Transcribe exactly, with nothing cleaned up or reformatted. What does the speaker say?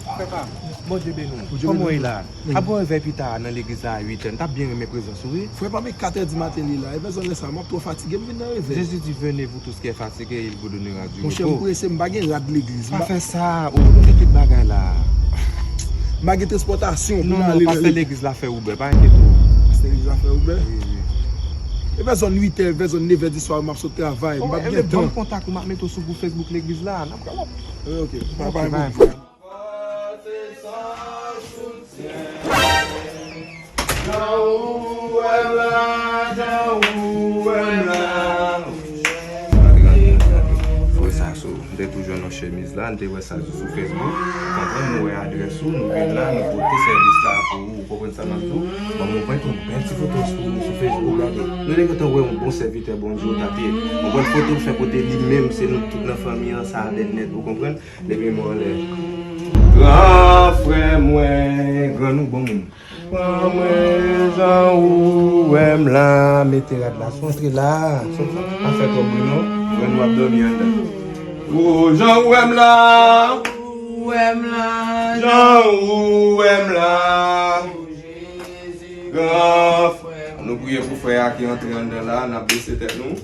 Frè pa m, Bondye beni w. Bondye beni w tou. Kòman w ye la? Apre yon revèy pita a nan legliz la a uit è, m t ap byen renmen prezans ou, wi. Frè pa m, e kat è di maten li la. E bezwen lè sa, m ap twò fatige, m vin nan revèy. Jésus dit, venez, vous tous qui êtes fatigués, il vous donnera du repos. Monchè, m prese, m pa gen rad legliz. Pa fè sa, o, nou gen tout bagay la. M pa gen transpòtasyon pou m ale nan legliz. Non, non, pastè legliz la fè Uber, pa enkyete w. Pastè legliz la fè Uber? Wi, wi. E vè zòn uit è, vè zòn nèf è di swa, m ap sot travay, m p ap gen tan. Ban m kontak ou, m ap mete w sou gwoup Facebook legliz la. N ap... Ok, ok. Ok, bye, bye. Jan ou wè m la, jan ou wè m la. Frè Saso, m te tou jwenn yon chemiz la, m te wè sa sou Facebook. Konprann, nou wè adrès ou, nou vin la, nou pote sèvis la pou ou, ou konprann sa m ap di w? Ban m yon pran yon bèl ti foto sou, sou Facebook, gade. Nou te gentan wè yon bon sèvitè Bondye ou t ap ye. Yon bèl foto l fè kote li menm, se nou tout nan fanmi an, sa bèl nèt, ou konprann? Leve men w anlè. Gran frè mwen, gran nou bon moun. Gran mwen, jan ou wè m la, mete rad la sou antre la. Sou, pa fè twòp bri non. Gran nou ap dòmi anndan. O, jan ou wè m la. Jan ou wè m la. Gran frè. Nou priye pou frè a ki antre anndan la, n ap bese tèt nou.